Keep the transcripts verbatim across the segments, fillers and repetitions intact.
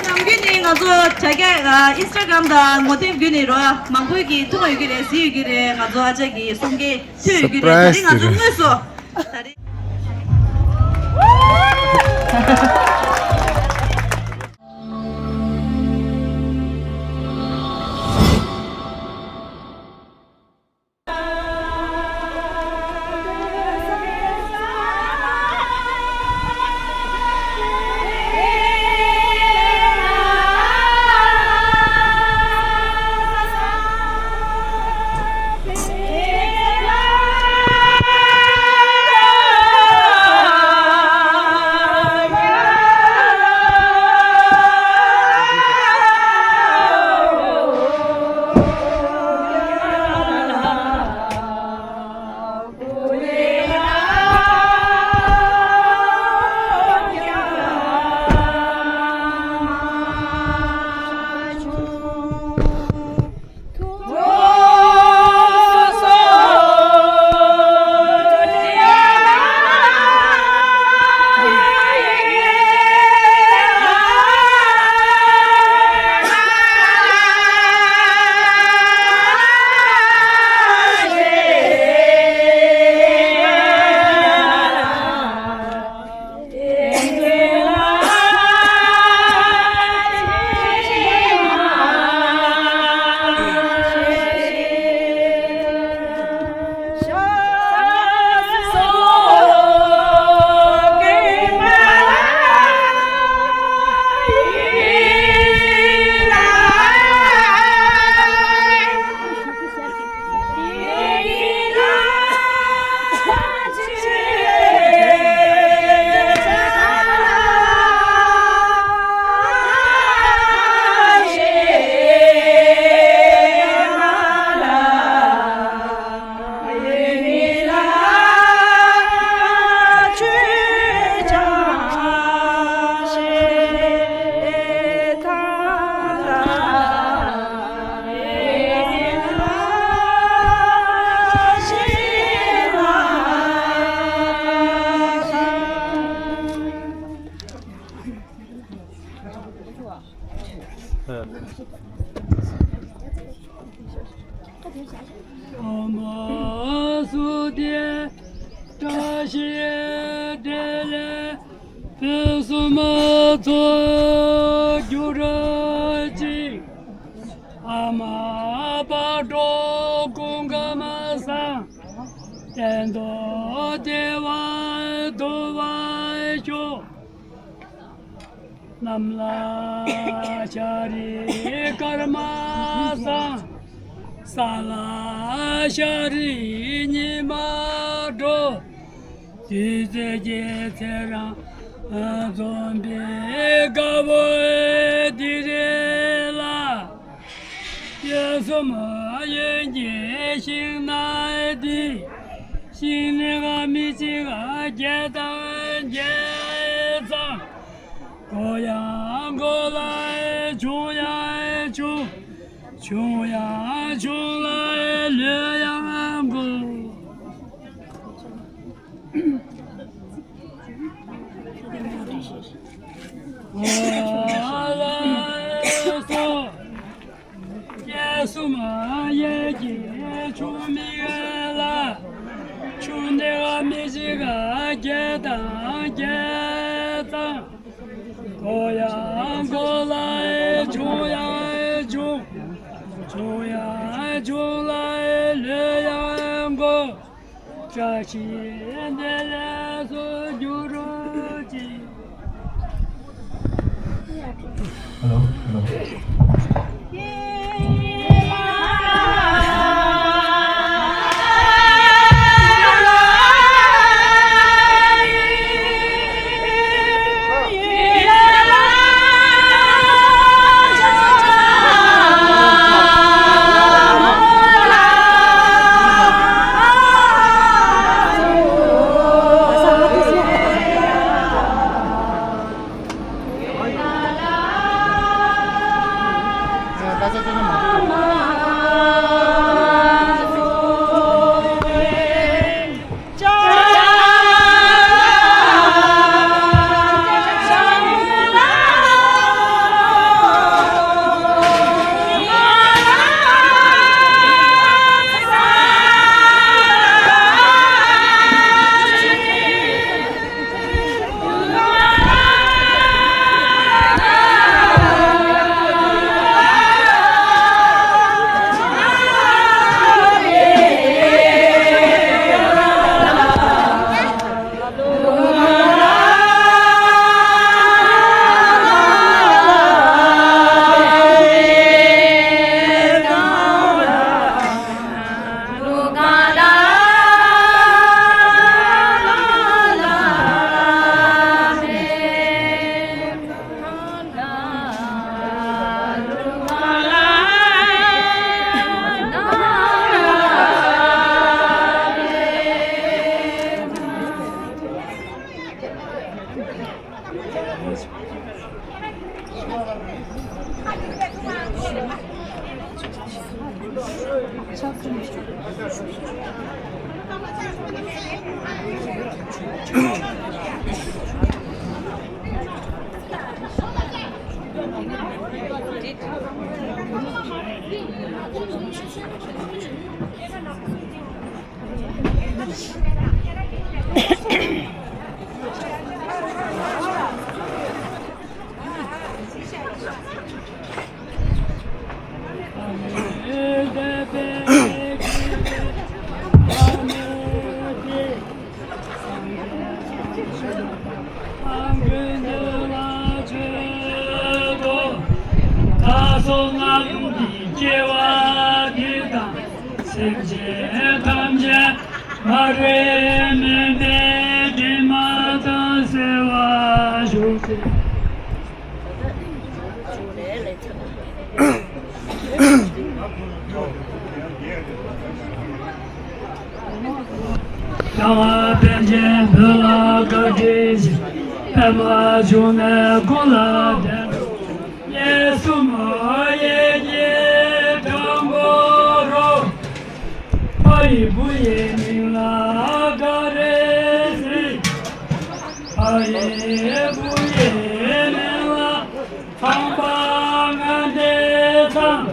ནམ་རྒྱུན་ནི་ང་ཚོ་དྲ་རྒྱ་ཨ་Instagram་དང་ངོ་དེབ་བརྒྱུད་ནས་རོ་མང་པོ་གིས་ཐུག་པ་ཡོད་ཀྱི་རེད། གཟིགས་ཡོད་ཀྱི་རེད། ང་ཚོ་ཨ་ཅག་གི་གསུང་སྐད་ཐོས་ཡོད་ཀྱི་རེད། ད་རིང་ང་ཚོ་དངོས་སུ་ད་རིང་ཨོཾ་སྭ་སྟི། བཀྲ་ཤིས་བདེ་ལེགས། ཕུན་སུམ་ཚོགས་འགྱུར་ཅིག། ཨ་མ་བག་དྲོ་སྐུ་ཁམས་བཟང་། གཏན་དུ་བདེ་བ་འདོད་པར་ཤོག། གནམ་ལ་ཤར་རི་སྐར་མ་བཟང་། ས་ལ་ཤར་རི་ཉི་མ་དྲོ། དུས་ཚོད་ཀྱི་ཚེ་རང་འཛོམས་པའི་དགའ་བ་འདི་རེད་ལ། གཡས་གཡོན་གྱི་ཤིང་ནགས་འདི། ཤིང་ནགས་མི་གཅིག་བརྒྱ་དང་བརྒྱ་ཙམ། འགོ་ཡང་འགོ་ལ་ཆུང་ཡང་ཆུང་། ཆུང་ཡང་ཆུང་ལ་ལོས་ཡང་འགོ། གཡས་གཡོན་གྱི་ཆུ་མིག་ལ། ཆུ་ནགས་མི་གཅིག་བརྒྱ་དང་བརྒྱ་ཙམ། འགོ་ཡང་འགོ་ལ་ཆུང་ཡང་ཆུང་། ཆུང་ཡང་ཆུང་ལ་ལོས་ཡང་འགོ། བཀྲ་ཤིས་བདེ་ལེགས་སུ་འགྱུར་རོ་ཅིག། Hello, hello. སེམས་ཅན་ཐམས་ཅད་མ་རིག་མུན་པའི་དྲི་མ་དང་བསལ་བར་ཤོག་ཅིག་ཡང་དཔལ་ཆེན་བོད་ལ་བཀའ་དྲིན་ཆེ། པདྨ་འབྱུང་གནས་ཀུན་ལ་བདེ་འགྲོ། གཉིས་གསུམ་ཡེ་གེ་དྲང་པོ་རོ། ཕ་ཡི་བུ་ཡི་མིང་ལ་ག་རེ་ཟེར། ཕ་ཡི་བུ་ཡི་མིང་ལ་ཚངས་པ་ལྔ་སྡེ་དང་།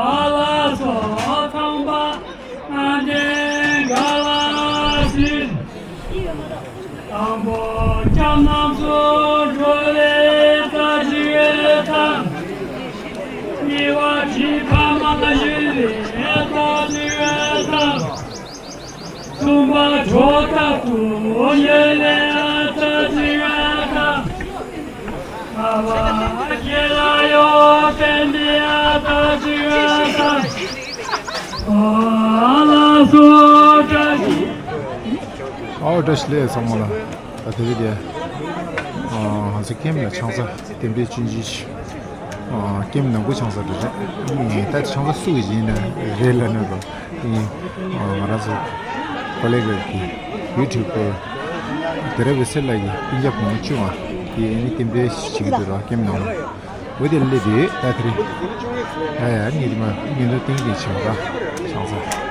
ཨ་ལ་སོགས་ཚངས་པ་ལྔ་སྡེ་ག་ལ་ཞིག་དང་པོ་སྐྱབས་རྣམས་སུ་འགྲོ་བའི་རྩ་བྱེད་དང་། གཉིས་པ་དྲི་ཕ་མ་ཡི་རྩ་བྱེད་དང་། གསུམ་པ་གྲོགས་རྟག་ཏུ་ཉེ་བའི་རྩ་བྱེད་དང་། ལྔ་པ་དགེ་ལ་གཡོག་བསྟེན་པའི་རྩ་བྱེད་དང་། ལ་སོགས་བཀྲ་ཤིས། ཨོ་བཀྲ་ཤིས་བདེ་ལེགས་ཚང་མ་ལ། ད་དེ་རིང་དེ་ཨ་ང་ཚོ་ཀེམ་ལ་ཆང་ས་རྟེན་འབྲེལ་སྤྱོད་ཀྱི་ཨ་ཀེམ་ནང་ཁུལ་ཆང་ས་རེད་རེད། ད་ཆང་ས་སུ་གི་ཡིན་ན་རེད་ལ་ནི་ལོ། ཨ་ང་རང་ཚོ་ཀོ་ལེ་གི་ཡུ་ཊུབ་པར་དེ་ར་བི་སེར་ལགས་ཀྱི་སྤུན་ཀྱག་བུ་མོ་བཅུ་ང་དེ་ཨ་ནི་རྟེན་འབྲེལ་བྱེད་ཀྱི་འདུག་ར་ཀེམ་ནང་ལ། འོ་དེ་སླེབས་དུས་ད་དེ་རིང་ཡ་ཡ་ངེད་དེ་མ་ངེད་ཚོ་ཏིང་ཏིང་བྱེད་པ་ར་ཆང་ས།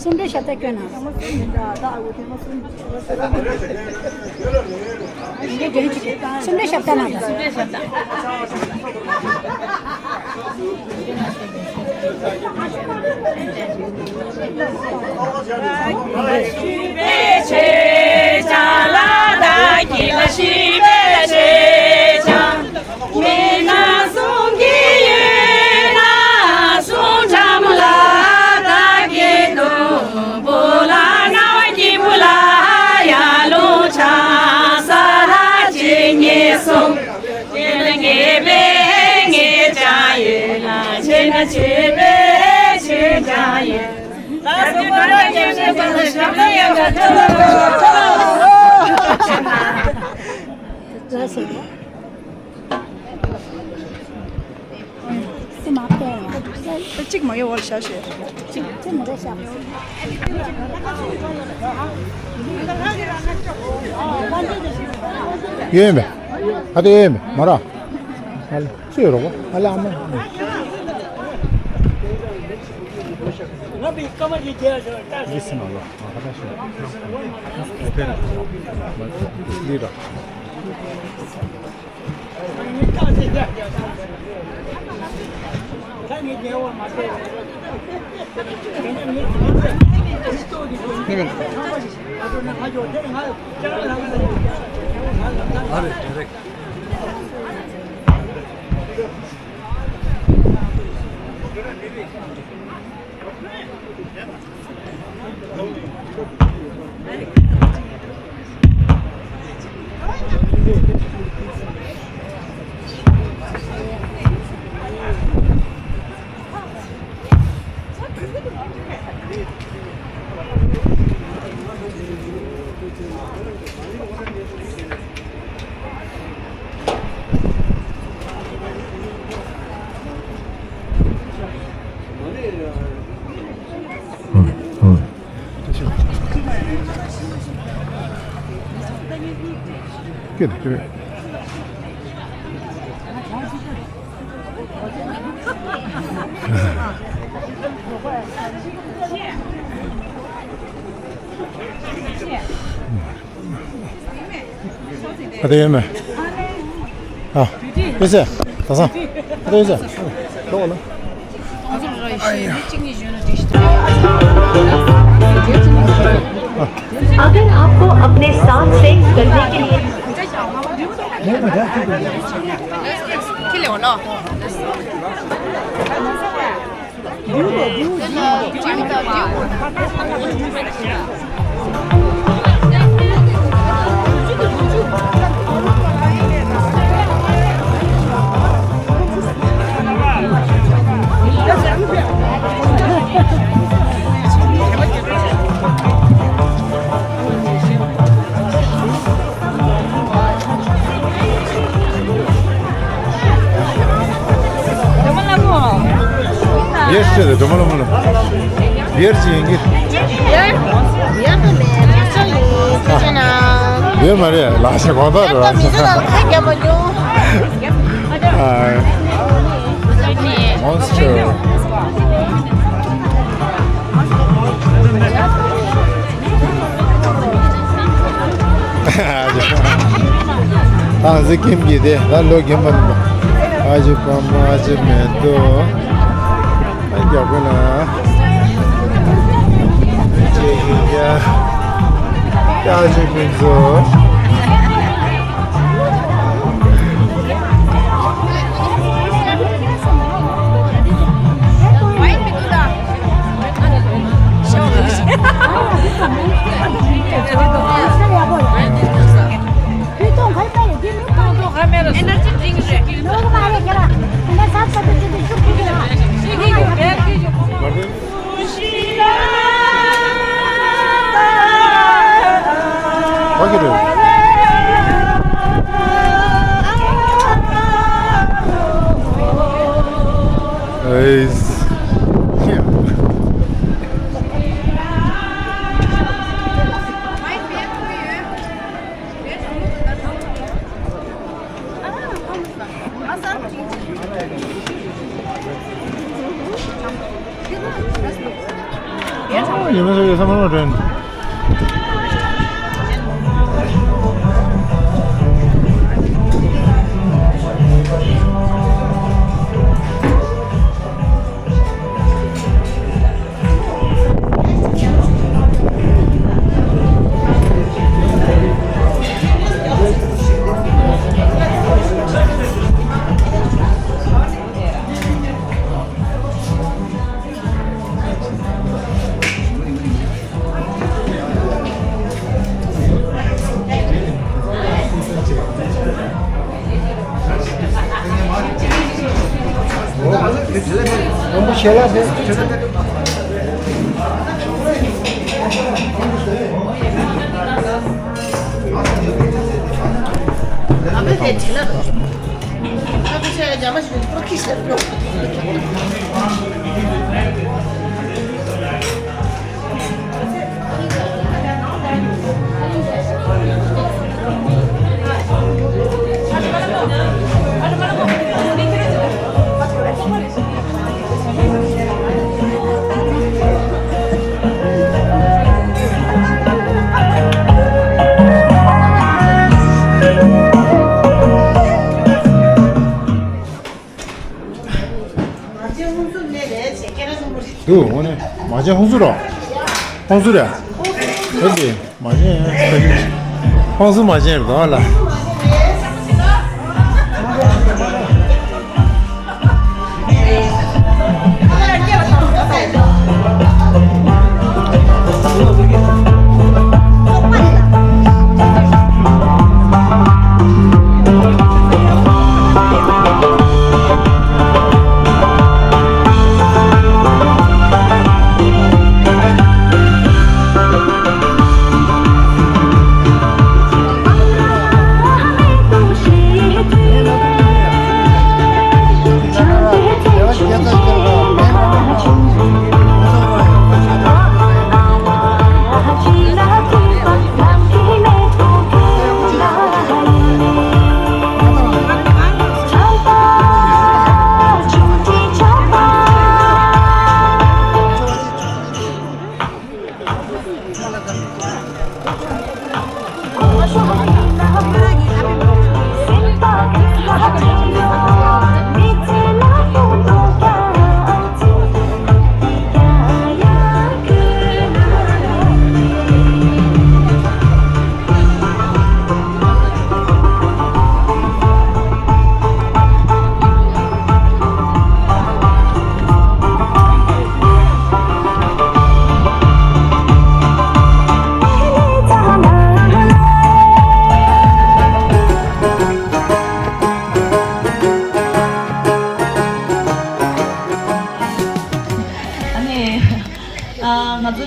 གསུམ་འདྲེ་ཞབས་བརྟན་སྐྱོན་ན། གསུམ་འདྲེ་ཞབས་བརྟན་ན། གཅིག་མ་ཡོང་བར་བཞག་ཞེས། ཡོད་མེད། ཨ་དེ་ཡོད་མེད་མ་ར། ཨ་ལ་ཅི་ཡོད་རོགས་ཨ་ལ་ཨ་མ། འདི་སེམས་ལ་ཨ་ཁ་ད་ཤི། འདི་ར། ཨ་དེ་ཡོད་མེད། ཨ། ཡོད་ཟེར། ད་སང་། ཨ་དེ་ཡོད་ཟེར། ལོག་ལ། अगर आपको अपने साथ सेक्स करने के लिए ཁྱི་ལས་འོ་ལོ། ཡེ་སི་ཊར་དེ་སྒྲོལ་མ་ལྷ་མོ་ལ། ཡེར་ཅི་ཡིན་གི། ཡེར། ཡེར་དུ་ནས་ལག་ཆ་ཡིན་ཁྱེད་ཆེ་ན། ཡོད་མ་རེད། ལག་ཆ་གོང་ཐག་རེད། མི་ཚོ་དང་ཁ་རྒྱབ་མ་བྱུང་། ཨ། མོན་སི་ཊར། ཐང་སི་ཁྱིམ་གྱི་དེ་ད་ལོ་རྒན་པ་ནི་ཨ་ཅེ་པ་མོ་ཨ་ཅེ་མེ་ཏོག་ཨ་རྒྱ་པོ་ན་ཅེ་ཡི་ཡ་ཨ་ཅེ་ཕུན་ཚོགས། Energy drink རེད། འདུག་འོ་ནི་མ་བྱན་ཧུང་སུ་རོ། ཧུང་སུ་རེད། ཨེ་ཙི་མ་བྱན། ཧུང་སུ་མ་བྱན་རེད་ལ།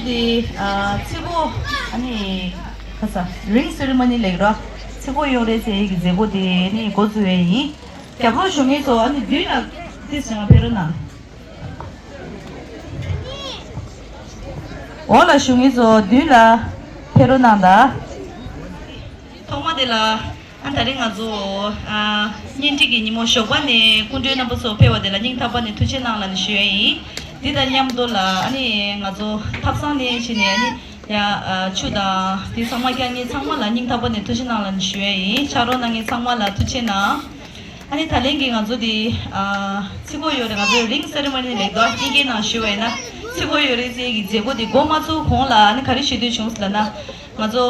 དེ་ཨ་ཚིག་གོ་ཨ་ནི་ཁ་ས་རིང་སེ་རི་མོ་ནི་ལེགས་ར། ཚིག་གོ་ཡོང་རེ་ཟེར་ཡི་གི་མཛད་སྒོ་དེ་ནི་འགོ་བཙུགས་ཡས་ཡིན། རྒྱབ་ལོགས་བཞུགས་མཁན་ཚོ་ཨ་ནི་མདུན་ལ་ཏིས་ཅང་ཕེབས་རོགས་གནང་། འོག་ལ་བཞུགས་མཁན་ཚོ་མདུན་ལ་ཕེབས་རོགས་གནང་ད། ཐོག་མ་དེ་ལ་ཨ་ད་རེས་ང་ཚོ་ཨ་གཉེན་སྒྲིག་གི་ཉིན་མོ་ཞོགས་པ་ནས་སྐུ་མགྲོན་རྣམ་པ་ཚོ་ཕེབས་པ་དེ་ལ་སྙིང་ཐག་པ་ནས་ཐུགས་རྗེ་གནང་ལབ་ནས་ཞུ་ཡས་ཡིན། འདི་དང་མཉམ་དུ་ལ་ཨ་ནི་ང་ཚོ་ཐབ་ཚང་ནས་ཕྱིན་ནས་ཨ་ནི་ཡ་ཨ་ཆུ་དང་དེ་ཚང་མ་བཀྱག་མཁན་ཚང་མ་ལ་སྙིང་ཐག་པ་ནས་ཐུགས་རྗེ་གནང་ལབ་ནས་ཞུ་ཡས་ཡིན། ཕྱག་རོགས་གནང་མཁན་ཚང་མ་ལ་ཐུགས་རྗེ་གནང་། ཨ་ནི་ད་ལན་གྱི་ང་ཚོ་དེ་ཨ་ཚིག་གོ་ཡོད་རེད། ང་ཚོ་རིང་སེ་རི་མོ་ནི་ལེགས་དོ་དབྱིན་སྐད་ནང་ཞུ་བས་ན་ཚིག་གོ་ཡོད་རེད་ཟེར་གྱི་མཛད་སྒོ་དེ་འགོ་མ་ཚུགས་གོང་ལ་ཨ་ནི་ག་རེ་ཞུ་འདོད་བྱུང་ཟེར་ལབ་ན། ང་ཚོ་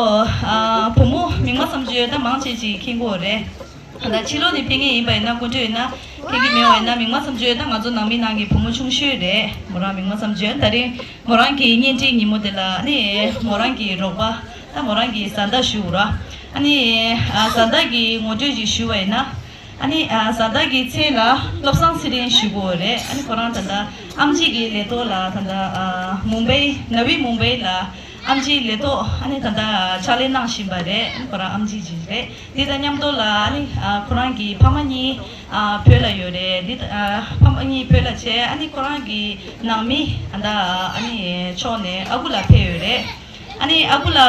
ཨ་བུ་མོ་མིག་དམར་བསམ་སྤྱོད་ད་མང་ཆེ་ཅིག་མཁྱེན་གྱི་ཡོད་རེད། ད་ཕྱི་ལོགས་ནས་ཕེབས་མཁན་ཡིན་པ་ཡིན་ན་སྐུ་མགྲོན་ཡིན་ན་མཁྱེན་གྱི་མེད་པ་ཡིན་ན་མིག་དམར་བསམ་སྤྱོད་ད་ང་ཚོ་ནང་མི་ནང་གི་བུ་མོ་ཆུང་ཤོས་རེད། མོ་རང་མིག་དམར་བསམ་སྤྱོད་ད་རིང་མོ་རང་གི་གཉེན་སྒྲིག་ཉིན་མོ་དེ་ལ་ཨ་ནི་མོ་རང་གི་རོགས་པ་ད་མོ་རང་གི་བཟའ་ཟླ་ཞུ་ར། ཨ་ནི་ཨ་བཟའ་ཟླ་གི་ངོ་སྤྲོད་ཅིག་ཞུ་བ་ཡིན་ན། ཨ་ནི་ཨ་བཟའ་ཟླ་གི་མཚན་ལ་བློ་བཟང་ཚེ་རིང་ཞུ་དགོས་རེད། ཨ་ནི་ཁོ་རང་ད་ལྟ་ཨེམ་ཆི་གི་ལས་ཐོག་ལ་ད་ལྟ་ཨ་མུམ་བྷེ་ནབ་བི་མུམ་བྷེ་ལ་ཨེམ་ཆི་ལས་ཐོག་ཨ་ནི་ད་ལྟ་ཕྱག་ལས་གནང་བཞིན་པ་རེད། ཨ་ནི་ཁོ་རང་ཨེམ་ཆི་ཅིག་རེད། འདི་དང་མཉམ་དུ་ལ་ཨ་ནི་ཨ་ཁོ་རང་གི་ཕ་མ་གཉིས་ཨ་བོད་ལ་ཡོད་རེད། འདི་ཨ་ཕ་མ་གཉིས་བོད་ལ་བྱས། ཨ་ནི་ཁོ་རང་གི་ནང་མི་ཨ་ད་ཨ་ནི་ཕྱོགས་ནས་ཨ་ཁུ་ལ་ཕེབས་ཡོད་རེད། ཨ་ནི་ཨ་ཁུ་ལ་ཨ་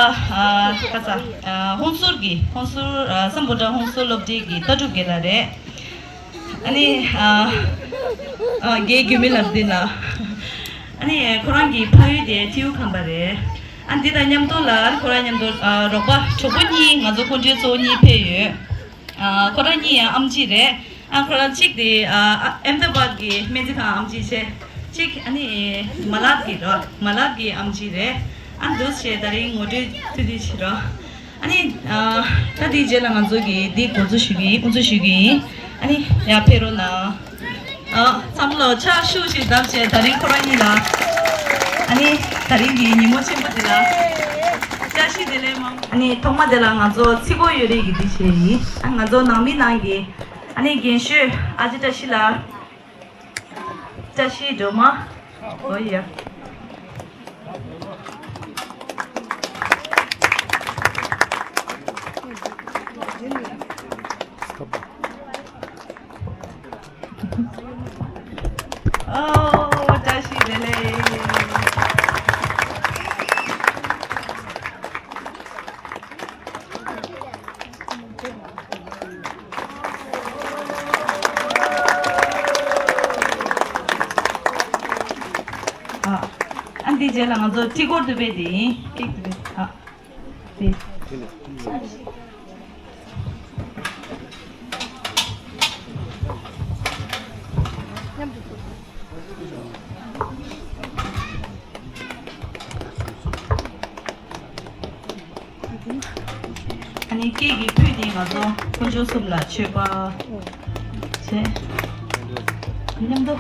ཁ་ས་ཨ་ཧོན་སུར་གི་ཧོན་སུར་ཨ་སམ་བྷོ་ཊ་ཧོན་སུར་སློབ་གྲྭའི་གི་ལྟ་གྲུབ་དགེ་ལགས་རེད། ཨ་ནི་ཨ་ཨ་རྒན་རྒྱུད་སྨད་ལ་བསྟེན་ལ། ཨ་ནི་ཁོ་རང་གི་ཕ་ཡུལ་དེ་ཐིའུ་ཁམས་པ་རེད། ཨ་འདི་དང་མཉམ་དུ་ལ་ཁོ་རང་མཉམ་དུ་ཨ་རོགས་པ་གྲོགས་པོ་གཉིས་ང་ཚོ་སྐུ་མགྲོན་གཙོ་བོ་གཉིས་ཕེབས་ཡོད། ཨ་ཁོ་རང་གཉིས་ཡང་ཨེམ་ཆི་རེད། ཨ་ཁོ་རང་གཅིག་དེ་ཨ་ཨ་ཨེམ་ད་བཱད་ཀྱི་སྨན་རྩིས་ཁང་ཨེམ་ཆི་བྱས། གཅིག་ཨ་ནི་མ་ལག་གི་རོ་མ་ལག་གི་ཨེམ་ཆི་རེད། ཨ་འདུག་བྱས་ད་རིང་ངོ་སྤྲོད་ཐུང་ཐུང་བྱེད་རོགས། ཨ་ནི་ཨ་ད་དེའི་རྗེས་ལ་ང་ཚོ་གི་འདི་འགོ་འཛུགས་ཞུ་གི་ཡིན། དབུ་འཛུགས་ཞུ་གི་ཡིན། ཨ་ནི་ཡར་ཕེབས་རོགས་གནང་། ཨ་ཚང་མ་ལ་ཕྱག་ཤུགས་ཤིག་བརྡབས་བྱས་ད་རིང་ཁོ་རང་གཉིས་ལ་ཨ་ནི་ད་རིང་གི་ཉིན་མོ་ཆེན་པོ་འདི་ལ་བཀྲ་ཤིས་བདེ་ལེགས་མང་། ཨ་ནི་ཐོག་མ་དེ་ལ་ང་ཚོ་ཚིག་གོ་ཡོད་རེད་ཀྱི་འདི་བྱས་ཡིན། ཨ་ང་ཚོ་ནང་མི་ནང་གི་ཨ་ནི་རྒན་ཤོས་ཨ་ཅེ་བཀྲ་ཤིས་ལགས། བཀྲ་ཤིས་སྒྲོལ་མ། ཨོ་ཡ། ཨོ་བཀྲ་ཤིས་བདེ་ལེགས། ཨ་ཨ་འདི་རྗེས་ལ་ང་ཚོ་ཊི་གོར་དུ་སྦེ་དེ་ཡིན། ཀེག་དུ་སྦེ། ཨ་དེ། ཨ་ནི་སྐད་ཀྱི་ཕུད་དེ་ང་ཚོ་དཀོན་མཆོག་གསུམ་ལ་མཆོད་པ་བྱས། མཉམ་དུ།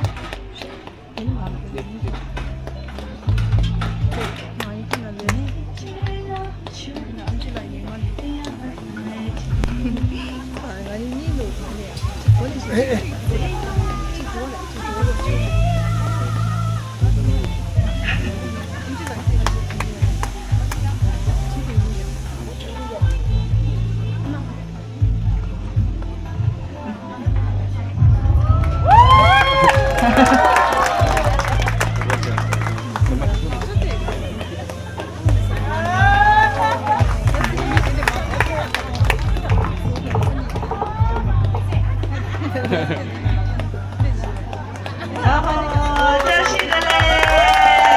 བཀྲ་ཤིས་བདེ་ལེགས། ད་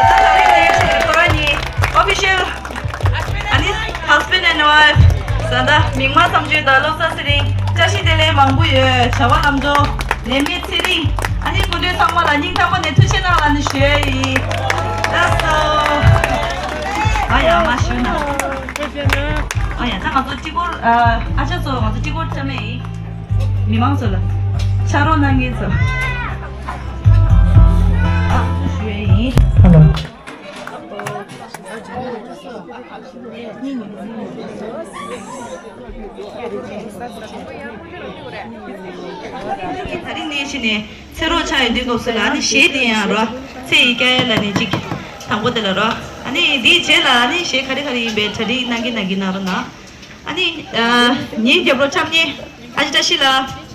ད་རིང་ནས་ཁོ་རང་གཉིས་ཨོ་ཕི་ཤལ། ཨ་ནི་husband and wife། བཟའ་ཟླ་མིག་དམར་བསམ་སྤྱོད་དང་བློ་བཟང་ཚེ་རིང་བཀྲ་ཤིས་བདེ་ལེགས་མང་པོ་ཡོད། བྱ་བ་ལམ་འགྲོ་ལས་མེད་ཚེ་རིང་། ཨ་ནི་སྐུ་མགྲོན་ཚང་མ་ལ་སྙིང་ཐག་པ་ནས་ཐུགས་རྗེ་གནང་ལབ་ནས་ཞུ་ཡ་ཡིན། That's all། ཨ་ཡ་མ་ཞུ་ན། ཨ་ཡ་ད་ང་ཚོ་ཊི་གོར་ཨ་ཨ་ཅག་ཚོ་ང་ཚོ་ཊི་གོར་བཀྲམ་ཡ་ཡིན། མི་མང་ཚོ་ལ་ཕྱག་རོགས་གནང་མཁན་ཚོ། ཨ་ཞུ་ཡ་ཡིན། Hello། ད་རིང་ནས་ཕྱིན་ནས་ཚེ་རོགས་ཆགས་ཡོང་དུས་སྐབས་སུ་ལ་ཨ་ནི་གཞས་དེ་ཡང་རོ། ཚེ་ཡི་སྐྱ་ཡལ་ལ་ནི་གཅིག་དང་པོ་དེ་ལ་རོ། ཨ་ ཨ་ནི་དེའི་རྗེས་ལ་ཨ་ནི་གཞས་ག་རེ་ག་རེ་ཡིན་པའི་གྲ་སྒྲིག་གནང་གི་གནང་གི་གནང་རོགས་གནང་། ཨ་ནི་ཨ་ངའི་རྒྱབ་ལོགས་འཁྲབ་མཁན་ཨ་ཅེ་བཀྲ་ཤིས་ལགས།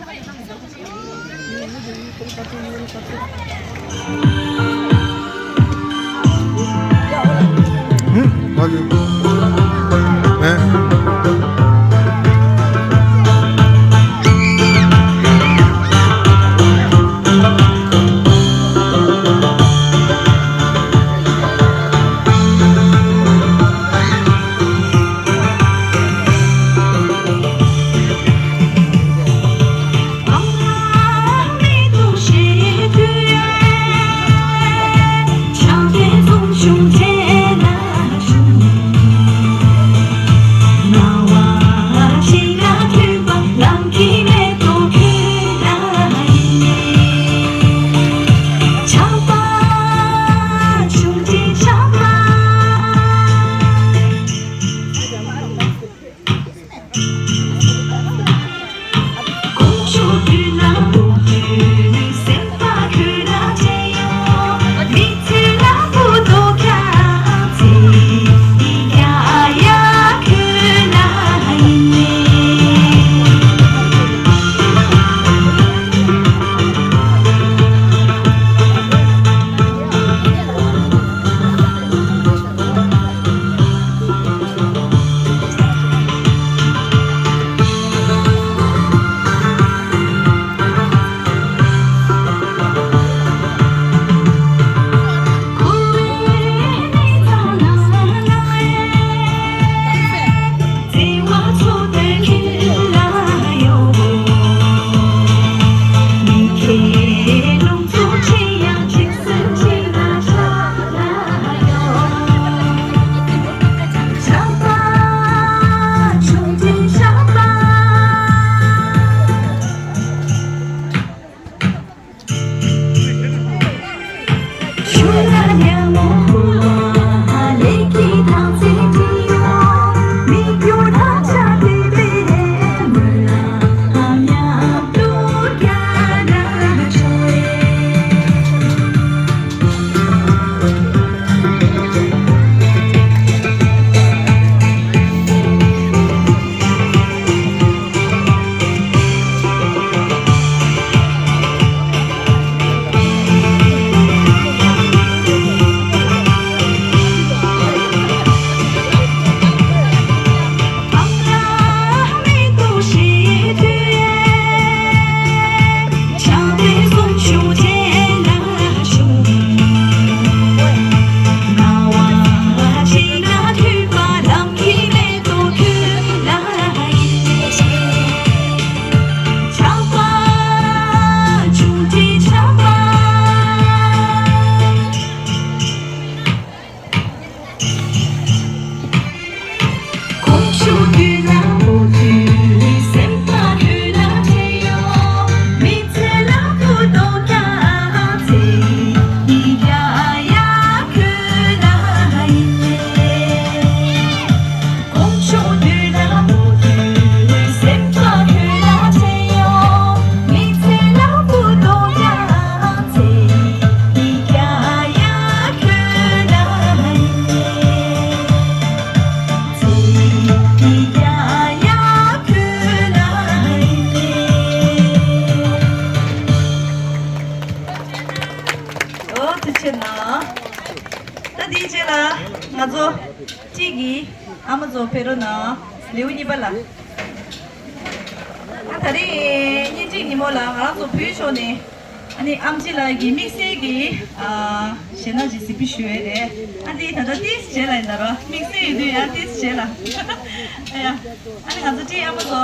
ཨོ་ཐུགས་རྗེ་གནང་། ད་དེའི་རྗེས་ལ་ང་ཚོ་གཅིག་གིས་ཨ་མ་ཚོ་ཕེབས་རོགས་གནང་། ལེའུ་གཉིས་པ་ལ། ཨ་ད་རེས་གཉེན་སྒྲིག་ཉིན་མོ་ལ་ང་རང་ཚོ་བུའི་ཕྱོགས་ནས་ཨ་ནི་ཨམ་ཆི་ལགས་ཀྱིས་དམིགས་བསལ་གྱི་ཨ་གཞས་སྣ་ཅིག་གཟིགས་འབུལ་ཞུ་ཡས་རེད། ཨ་འདི་ད་ལྟ་ཏིས་བྱས་ལ་ཡིན་ད་རོ། དམིགས་བསལ་ཡོད་དུས་ཡང་ཏིས་བྱས་ལ། ཨ་ཡ། ཨ་ནི་ང་ཚོ་ཏིས་ཨ་མ་ཚོ།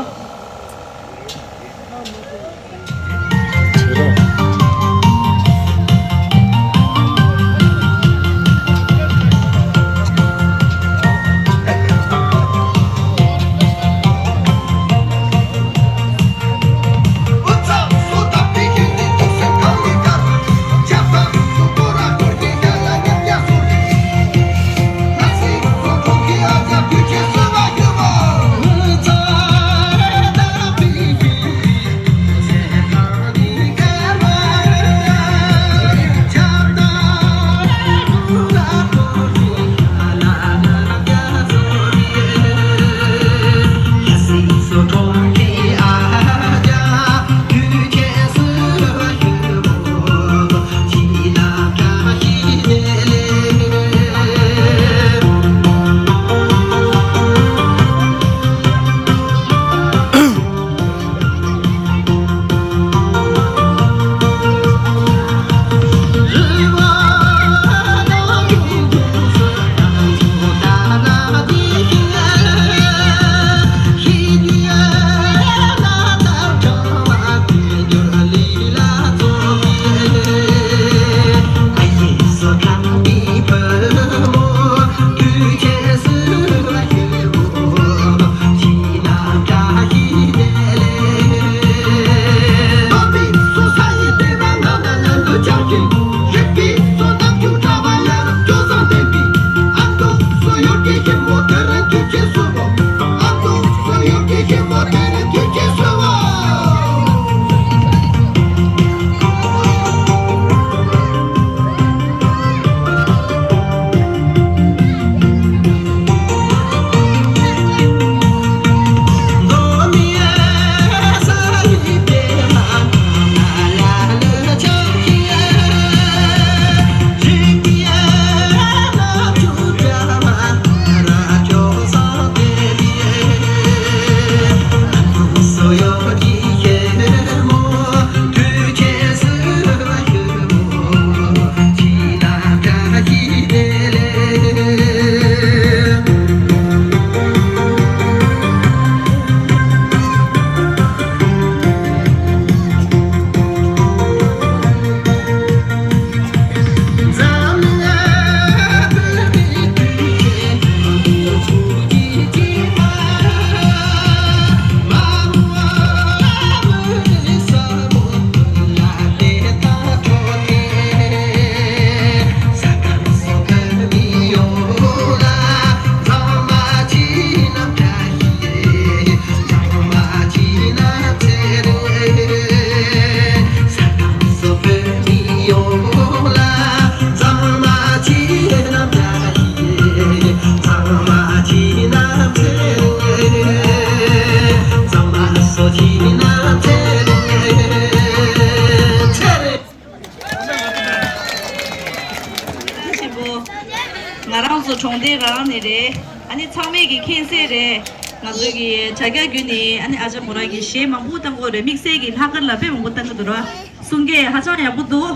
ང་རང་ཚོ་གྲོང་སྡེ་རང་ནས་རེད། ཨ་ནི་ཚང་མས་ཀྱི་མཁྱེན་གསལ་རེད། ང་ཚོ་གི་དྲ་རྒྱ་བརྒྱུད་ནས་ཨ་ནི་ཨ་ཅག་མོ་རང་གི་གཞས་མང་པོ་བཏང་གི་ཡོད་རེད། དམིགས་བསལ་གྱི་ལྷག་དཀར་ལ་དཔེ་མང་པོ་བཏང་གི་འདུག་ར། གསུང་སྐད་ཧ་ཅང་ཡག་པོ་འདུག་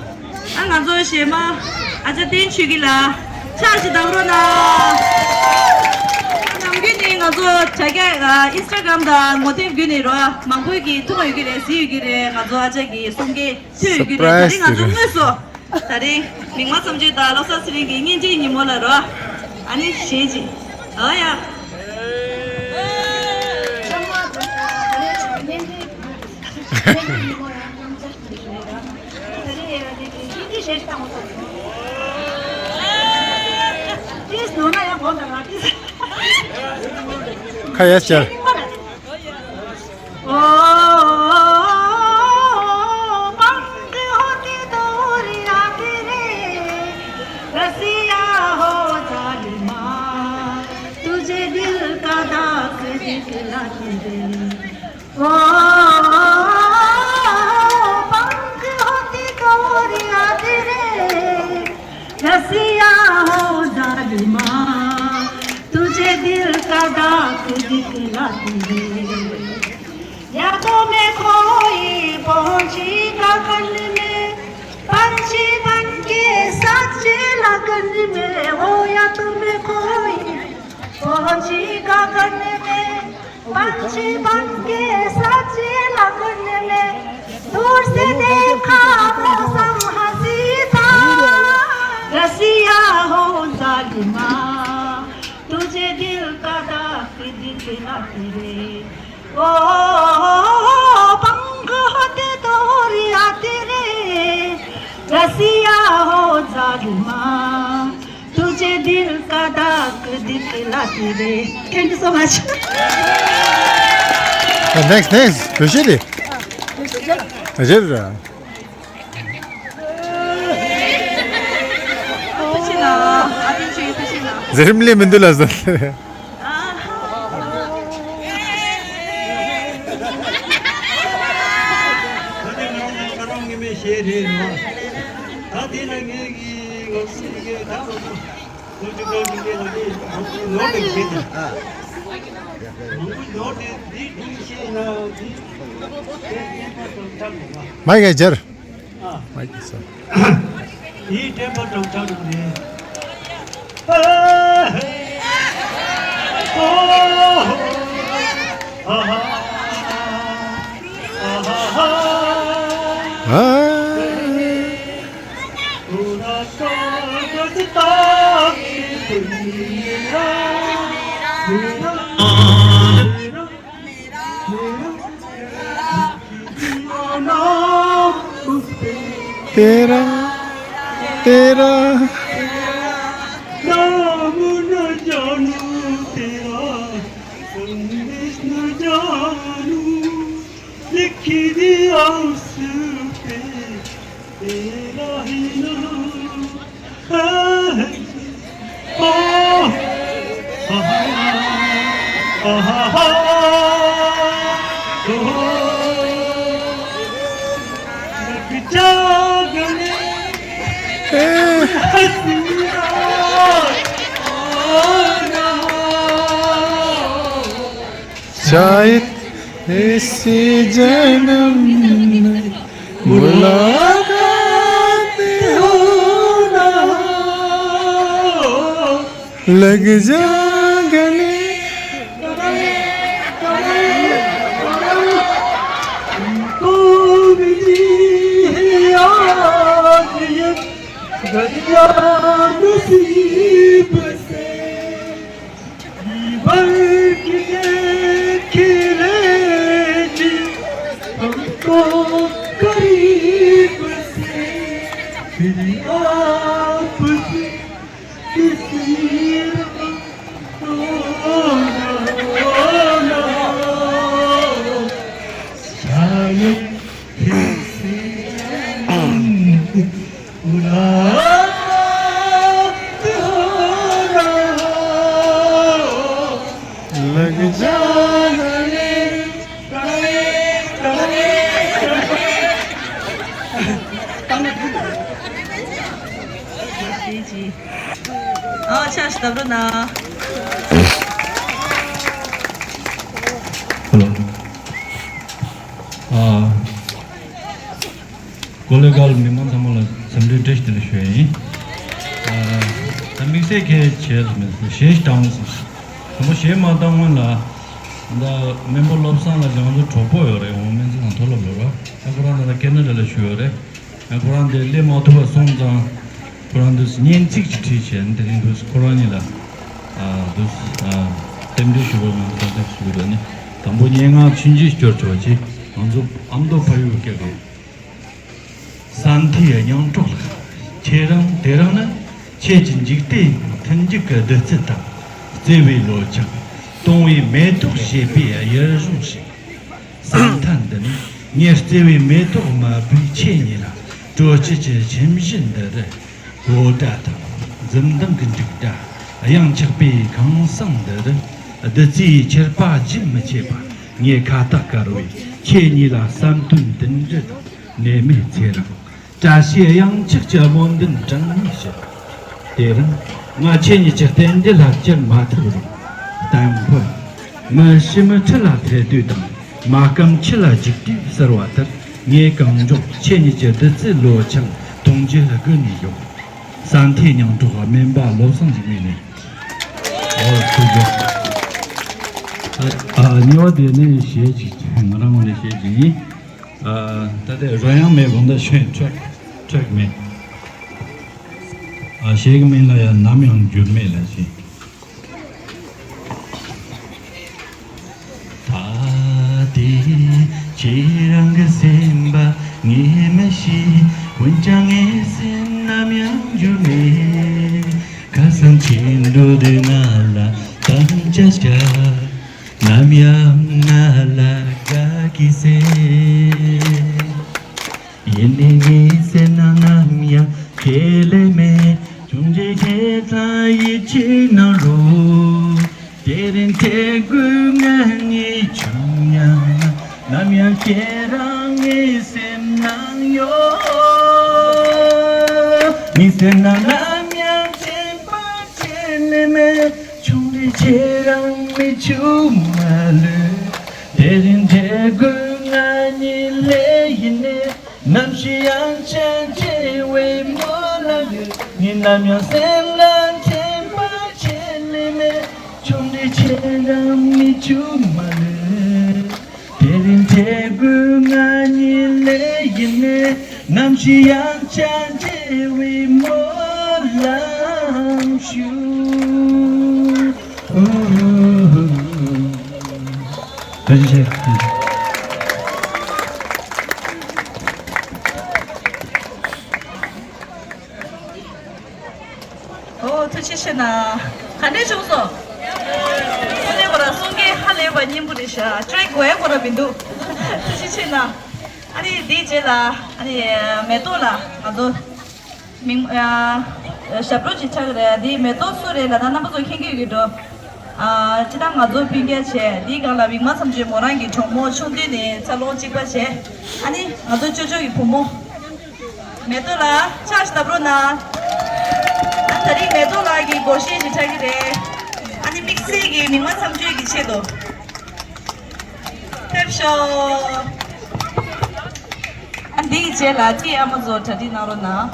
ཨ་ང་ཚོ་གཞས་མ་ཨ་ཅག་བསྟན་ཆོས་སྐྱིད་ལགས་ཕྱག་ཅིག་བརྡབ་རོགས་གནང་། ནམ་རྒྱུན་ནས་ང་ཚོ་དྲ་རྒྱ་ཨིན་སི་ཊ་གྷ་རམ་དང་ངོ་དེབ་བརྒྱུད་ནས་རོ་མང་པོ་གིས་མཐོང་ཡོད་ཀྱི་རེད། གཟིགས་ཡོད་ཀྱི་རེད། ང་ཚོ་ཨ་ཅག་གི་གསུང་སྐད་ཐོས་ཡོད་ཀྱི་རེད། ད་རིང་ང་ཚོ་དངོས་སུ། ད་རིང་མིག་དམར་བསམ་སྤྱོད་དང་བློ་བཟང་ཚེ་རིང་གི་གཉེན་སྒྲིག་ཉིན་མོ་ལ་རོ། ཨ་ནི་གཞས་ཅིག་ཨ་ཡ། ཁ་ཡ་བྱར། ओ पंख होती तोरी आखिरी रसिया हो जालिमा, तुझे दिल का दाग दिखलाती रे। ओ पंख होती तोरी आखिरी रसिया हो जालिमा, तुझे दिल का दाग दिखलाती रे। यादों में खोई पहुंची गगन में, पंछी बन के सच्चे लगन में। ओ यादों में खोई पहुंची गगन में, पंछी बन के सच्चे लगन में। दूर से देखा मौसम हंसी था, रसिया हो जालिमा, तुझे दिल का दाग दिखलाती रे। ओ पंख होते तोरी आती रे, रसिया हो जालिमा, तुझे दिल का दाग दिखलाती रे। Thank you so much. Next, next. Tushiri. Tushiri. ཟེར་མི་ལས་མི་འདུག་ལ་ཟེར། མ་ཡ་ཇར། མ་ཡ་ཇར། ཡིད་དྲན་པ་གྲོང་ཁྱེར་རེད། ཨ་ཧ། ཨོ་ཧོ། ཨ་ཧ། ཨ་ཧ་ཧ། ཨ། तेरा, तेरा। नाम न जानू तेरा, संदेश न जानू, लिख दिया उस पे तेरा ही नाम। शायद इसी जन्म में मुलाकात हो ना हो। लग जा गले। तुमको मिली है आज ये दरिया नसीब से। जीवन के खिले जी हमको करीब से, फिर आपसे किसी को ना, ना, शायद किसी मुलाकात हो ना हो, लग जा गले। ཨ་ཆ་ཞིག་བཏབ་རོགས་གནང་། ཧེ་ལོ། ཨ། ཀོ་ལེ་གལ་མི་མང་ཚང་མ་ལ་འཚམས་འདྲི་བཀྲ་ཤིས་བདེ་ལེགས་ཞུ་ཡ་ཡིན། ཨ། ད་དམིགས་བསལ་གལ་ཆེ་ཟེར་མེད། གཞས་ཞིག་བཏང་ཟེར། དང་པོ་གཞས་མ་བཏང་སྔོན་ལ། ད་སྨན་པ་བློ་བཟང་ལགས་ཀྱི་ང་ཚོ་གྲོགས་པོ་ཡོད་རེད། འོ་སྨན་རྩིས་ཁང་མཐོ་སློབ་ལ་རོ། ད་ཁོ་རང་ད་ལྟ་ཁེ་ན་ཌ་ལ་བཞུགས་ཡོད་རེད། ཁོ་རང་དེ་སླེབས་མ་ཐུབ་པ་སོང་ཙང་། ཁོ་རང་དུ་སྙན་ཚིག་ཅིག་བྲིས་བྱས། དེ་རིང་དུ་ཁོ་རང་ཉིད་ལ། ཨ། དུ། ཨ། རྟེན་འབྲེལ་ཞུ་བར་ང་ཚོ་ཞུ་གི་འདུག་ནི། དང་པོ་སྙན་ངག་ཆུང་ཆུང་སྐྱོར་ཆོག་ཅིག་ང་ཚོ་ཨ་མདོ་ཕ་ཡུལ་སྐད་གི། ས་མཐའི་སྙིང་གྲོགས་ལགས། ཁྱེད་རང་དེ་རིང་ནི་ཁྱེད་ཀྱི་འཇིག་རྟེན་མཐུན་འཇུག་གི་བདུད་རྩི་དང་བརྩེ་བའི་ལོ་ཆུང་སྟོང་བའི་མེ་ཏོག་བཞད་པའི་གཡུ་གཞོང་ཞིག་ས་མཐའ་འདི་ནས་ངའི་བརྩེ་བའི་མེ་ཏོག་མ་བུས་ཁྱེད་ཉིད་ལ་དྲོ་སྐྱིད་ཀྱི་ཁྱིམ་གཞིས་འདི་རུ་གོ་སྒྲ་དང་འཛུམ་མདངས་ཀྱི་འབྲུག་སྒྲ། གཡང་ཆགས་པའི་ཁང་བཟང་འདི་རུ་བདུད་རྩིའི་ཆར་པ་རྒྱུན་མི་ཆད་པ། ངའི་ཁ་བཏགས་དཀར་བོས་ཁྱེད་ཉིད་ལ་བསམ་དོན་བསྟུན་འདྲི་དང་ནད་མེད་ཚེ་རིང་། བཀྲ་ཤིས་གཡང་ཆགས་ཀྱི་སྨོན་འདུན་གྲངས་མེད་ཞུ། དེ་རིང་ང་ཁྱེད་ཉིད་ཀྱི་རྟེན་འབྲེལ་ལ་བཅར་མ་ཐུབ་རུང་། གཏམ་དཔེ། མི་ཤི་མི་འཁྲུལ་ལ་ཐལ་དུས་དང་། མ་སྐམ་ཁྱི་ལ་རྒྱུག་དུས་ཟེར་བ་ལྟར། ངས་གང་མགྱོགས་ཁྱེད་ཉིད་ཀྱི་བདུད་རྩི་ལོ་ཆུང་འཐུང་རྒྱུ་སྒུག་ནས་ཡོད། ས་མཐའི་སྙིང་གྲོགས་སྨན་པ་བློ་བཟང་འཇིགས་མེད་ནས། ཨོ་ཐུགས་རྗེ་ཆེ། ཨ། གཉིས་པ་དེ་ནས་གཞས་ཅིག་ང་རང་ངོས་ནས་གཞས་ཅིག་ཡིན། ཨ། ད་ལྟའི་རོལ་དབྱངས་མེད་གོང་ད་ཤོད་ཊེག་ཊེག་མེད། ཨ། གཞས་ཀྱི་མིང་ལ་ཡང་ནམ་ཡང་འགྱུར་མེད་ལབ་ཅིང་། ད་ལྟའི་ཁྱེད་རང་གི་སེམས་པ་ངས་མི་ཤེས། འོན་ཀྱང་ངའི་སེམས་ནམ་ཡང་འགྱུར་མེད། ཁ་སང་ཁྱེད་འགྲོ་དུས་ང་ལ་དམ་བཅའ་བཞག་ནམ་ཡང་ང་ལ་དགའ་གི་ཟེར། ཡིན་ནའི་ངའི་སེམས་ནང་ནམ་ཡང་ཁས་ལེན་མེད། ཆུང་འདྲིས་ཁྱེད་ལ་ཡིད་ཆེས་གནང་རོགས། དེ་རིང་ཐེ་གུ་ང་གཉིས་བྱུང་ཡང་། ནམ་ཡང་ཁྱེད་རང་ངའི་སེམས་ནང་ཡོད། ངའི་སེམས་ནང་ནམ་ཡང་དྲན་པ་ཁས་ལེན་མེད། ཆུང་འདྲིས་ཁྱེད་རང་མིག་ཆུ་མ་ལུས། དེ་རིང་ཐེ་གུ་ང་གཉིས་ལས་ཡིན་ནས། ནམ་ཞིག་ཡང་ཆ་འདྲི་བའི་མོ་ལ་ལུས། ངས་ནམ་ཡང་སེམས་ལ་དྲན་པ་ཁས་ལེན་མེད། ཆུང་འདྲིས་ཁྱེད་རང་མིག་ཆུ་མ་ལུས། དེ་རིང་ཐེ་གུ་ང་གཉིས་ལས་ཡིན་ནས། ནམ་ཞིག་ཡང་ཆ་འདྲི་བའི་མོ་ལམ་ཞུགས། ཐུགས་རྗེ་ཆེ། ཨོ། ཐུགས་རྗེ་ཆེ་གནང་། ག་འདྲས་བྱུང་སོང་། ཨ་ནི་ཁོ་རང་གསུང་མཁན་ཧ་ལས་པ་སྙན་པོ་རེད་ཤག་ཊེག་གོ་ཡ་ཁོ་རང་མི་འདུག་ཐུགས་རྗེ་ཆེ་གནང་། ཨ་ནི་དེའི་རྗེས་ལ་ཨ་ནི་མེ་ཏོག་ལགས། ང་ཚོ་མིང་ཨ་ཞབས་བྲོ་ཅིག་ཆགས་ཀྱི་རེད། དེའི་མེ་ཏོག་སུ་རེད་ལབ་ན་རྣམ་པ་ཚོ་མཁྱེན་གྱི་ཡོད་འགྲོ། ཨ། སྤྱིར་བཏང་ང་ཚོ་སྤུན་ཀྱག་བྱས། དེའི་སྒང་ལ་མིག་དམར་མཚམས་གཅོད་མོ་རང་གི་གྲོགས་མོ་ཆུང་དུས་ནས་འཚར་ལོངས་གཅིག་པ་བྱས། ཨ་ནི་ང་ཚོ་ཅོ་ཅོ་ཡི་བུ་མོ་མེ་ཏོག་ལགས་ཕྱག་ཞིག་བརྡབ་རོགས་གནང་། ཨ། ད་རིང་མེ་ཏོག་ལགས་ཀྱི་སྒོར་གཞས་ཞིག་འཁྲབ་ཀྱི་རེད། ཨ་ནི་དམིགས་བསལ་གྱི་མིག་དམར་མཚམས་གཅོད་ཀྱི་ཆེད་དུ། ཕེབས་ཤོག་ཨ། འདིའི་རྗེས་ལ་ཏི་ཨ་མ་ཚོ་གྲ་སྒྲིག་གནང་རོགས་གནང་།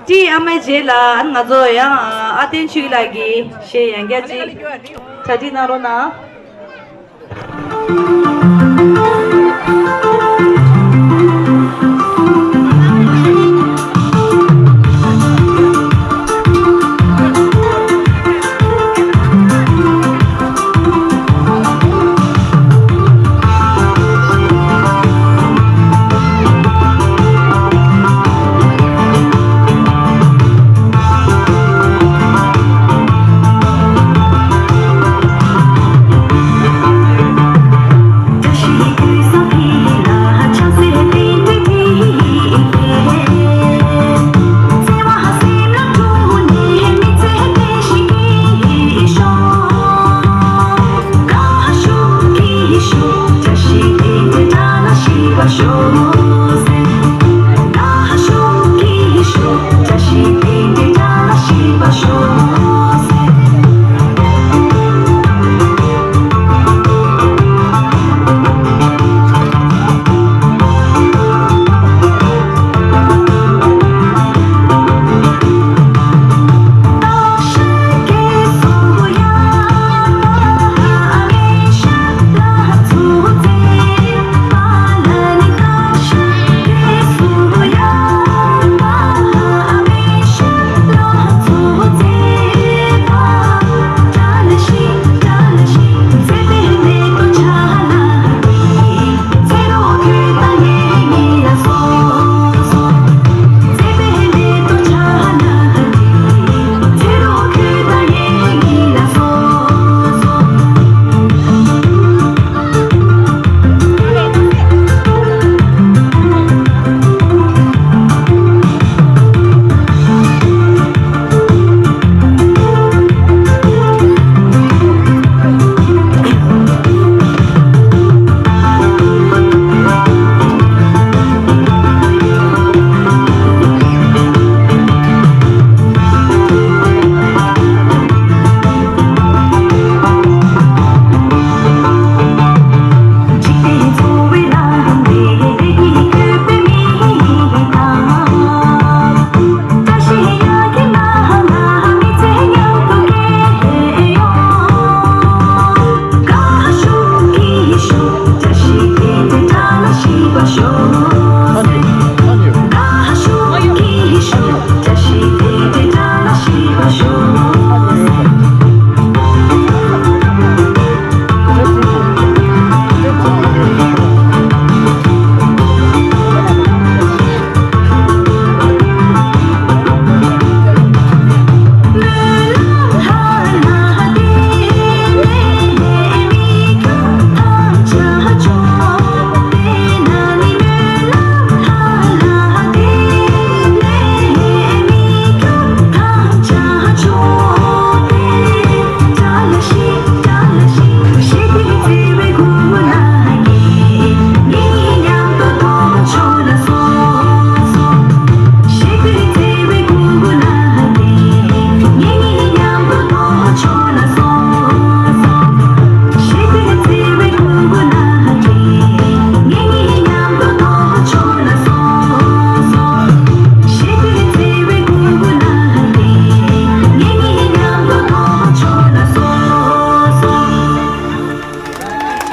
ཏི་ཨ་མའི་རྗེས་ལ་ང་ཚོ་ཡང་ཨ་བསྟན་ཆོས་སྐྱིད་ལགས་ཀྱིས་གཞས་ཡང་བསྐྱར་ཅིག་གྲ་སྒྲིག་གནང་རོགས་གནང་།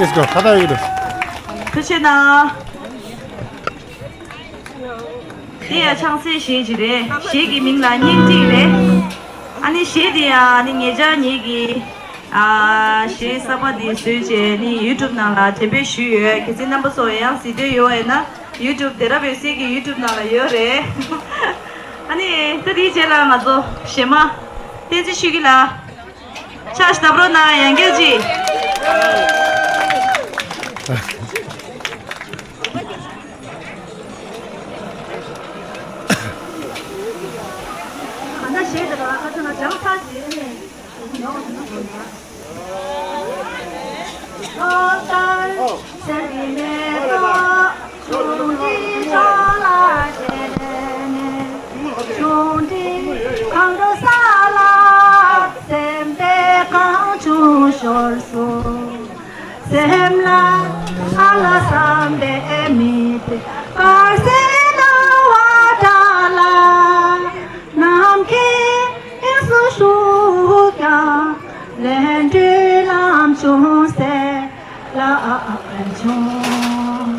Let's go. ཐུགས་རྗེ་གནང་། དེ་ཡང་ཆང་སའི་གཞས་ཅིག་རེད། གཞས་ཀྱི་མིང་ལ་སྙིང་ཏིག་རེད། ཨ་ནི་གཞས་དེ་ཡང་ཨ་ནི་ངེད་ཅག་ཉིད་ཀྱིས་ཨ་གཞས་གསར་པ་འདི་བཟོས་བྱས་ནི་ཡུ་ཊུབ་ནང་ལ་འགྲེམས་སྤེལ་ཞུས་ཡོད། གལ་སྲིད་རྣམ་པ་ཚོ་ཡང་གཟིགས་འདོད་ཡོད་པ་ཡིན་ན་ཡུ་ཊུབ་དེ་རབ་ཡོད་སའི་གི་ཡུ་ཊུབ་ནང་ལ་ཡོད་རེད། ཨ་ནི་ད་དེའི་རྗེས་ལ་ང་ཚོ་གཞས་མ་བསྟན་འཛིན་ཆོས་སྐྱིད་ལགས། ཕྱག་བརྡབ་རོགས་གནང་། ཡང་བསྐྱར་ཅིག་གང་ལྟར་གཞས་དེ་ལ་ཁ་སང་ལ་སྦྱངས་ཚར་རྗེས་ནས། ལོ་ལྟར་སེམས་ཀྱི་མེ་ཏོག་ཆུང་འདྲིས་ཅོག་ལ་བྱས་ནས། ཆུང་འདྲིས་གང་འགྲོ་ས་ལ་སེམས་པའི་གང་བྱུང་ཤོར་སོང་། སེམས་ལ་ཨ་ལ་བསམ་པའི་མི་དེ་དཀར་གསལ་སྣང་བ་འདྲ་ལ། ནམ་མཁའི་དབྱིངས་སུ་བཞུགས་ཀྱང་། ལན་གྲུའི་ལམ་བྱུང་ཟེར་ལ་བྱུང་།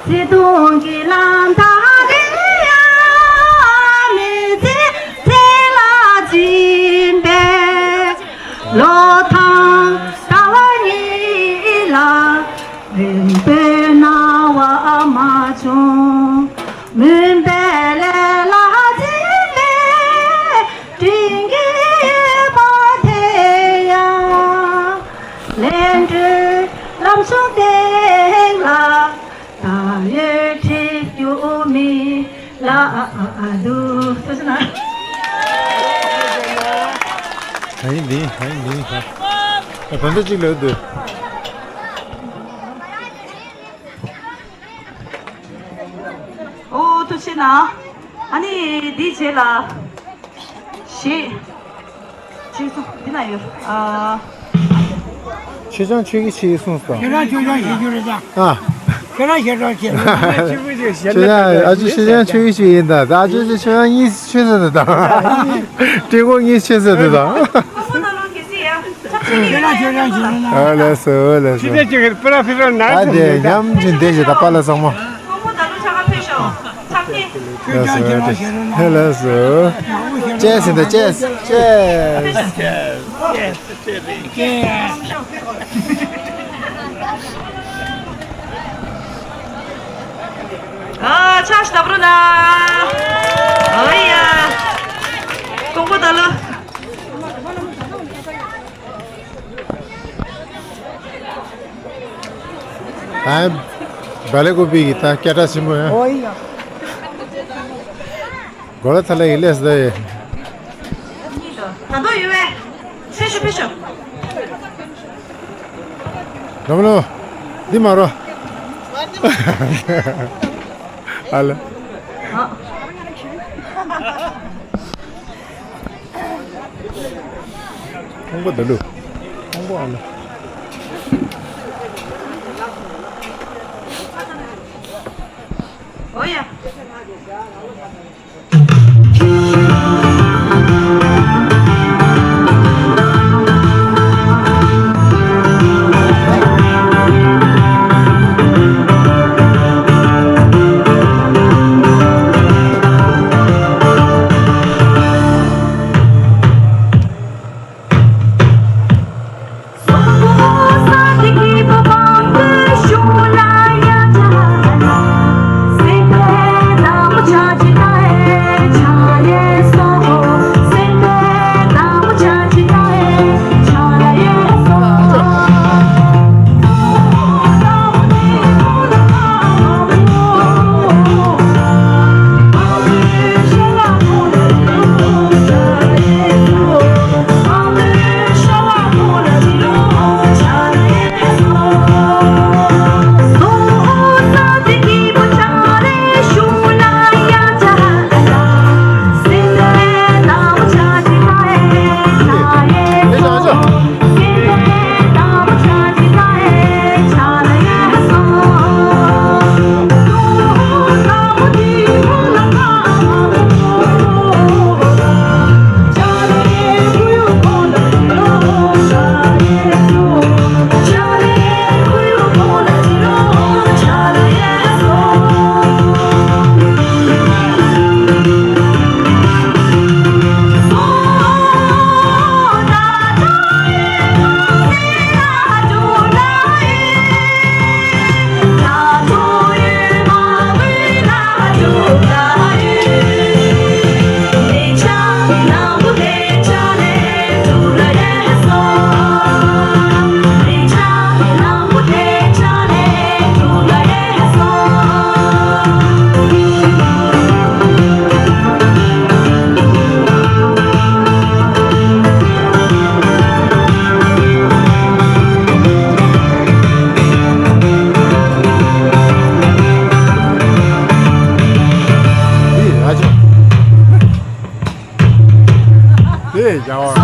བརྩེ་དུང་གི་ལམ་ཐག་འདི་ཡང་མི་ཚེ་ཚེ་ལ་འཛིན་པའི་ལོ་ཐང་ཟླ་བ་གཉིས་ལ། རིང་པོའི་སྣང་བ་མ་བྱུང་། མུན་པའི་ལས་ལ་འཛིན་པའི་སྤྲིན་གྱི་འོད་པ་དེ་ཡང་། ལན་གྲུའི་ལམ་གཞུང་སྟེང་ལ་ད་ཡོད་འཁྲིད་རྒྱུ་མིན་ལ་འདུག་ཐུགས་རྗེ་གནང་། ད་ཡིན་འདི་ད་ཡིན་འདི་ད་ད་ད་གཅིག་ལས་འདུག་ཨོ་ཐུགས་རྗེ་གནང་། ཨ་ནི་འདིའི་རྗེས་ལ་གཞས། འདི་ན་ཡོད། ཨ། ཆོས་སྐྱོང་ཆོས་ཀྱི་ཆེ་གསུངས་སོ། ཁྱེད་རང་ཆོས་སྐྱོང་བྱེད་རྒྱུ་རེད་ད། ཨ། ཁྱེད་རང་ཞེ་དྲག་བྱེད། ཆོས་སྐྱོང་ཨ་ཅོ་ཆོས་སྐྱོང་ཆོས་ཀྱི་ཆེ་ཡིན་ད། ད་ཨ་ཅོ་ཆོས་སྐྱོང་གཉིས་ཆོས་ཟེར་ད། ད་སྤྲེལ་སྐོར་གཉིས་ཆོས་ཟེར་ད། ད། ཁྱེད་རང་ཆོས་སྐྱོང་བྱེད་རེད་ད། ཨ་ལས་སོ་ལས་སོ། ཆོས་སྐྱོང་ཆོས་ཀྱི་པུ་ར་ཕི་ར་ན། ཨ་དེ་ཉམས་ཀྱིན་བསྡད་ཞེ་ད་པཱ་ལགས་ཚང་མ། ལགས་སོ། ལགས་སོ། ཅེས་ཟེར་ད་ཅེས་ཅེས། ཨ་ཆ་ཞིག་ད་བུ་རུ་ན། ཨོ་ཡ། ཀོང་པོ་ད་ལོ། ཨ། བ་ལེ་ཀོ་པི་གི་ད་སྐད་གྲགས་ཆེན་པོ་ཡ། ཨོ་ཡ། གོ་ལ་ཐ་ལ་ཡི་ལས་སི་ད་ཡེ། ད་དོ་ཡོད་བས། ཕེབས་ཤོག་ཕེབས་ཤོག་ལོ་མ་ལོ། འདི་མ་རོ། ཨ་ལ། ཨ། ཁོང་པ་ད་ལུ། ཁོང་པ་ཨ་ལ། ཨོ་ཡ། དེ་རྒྱ་བ།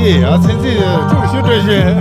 ཡེ། ཨ་ཙི་ཙི། ཅུང་ཞིག་སྤྲོས་ཤིག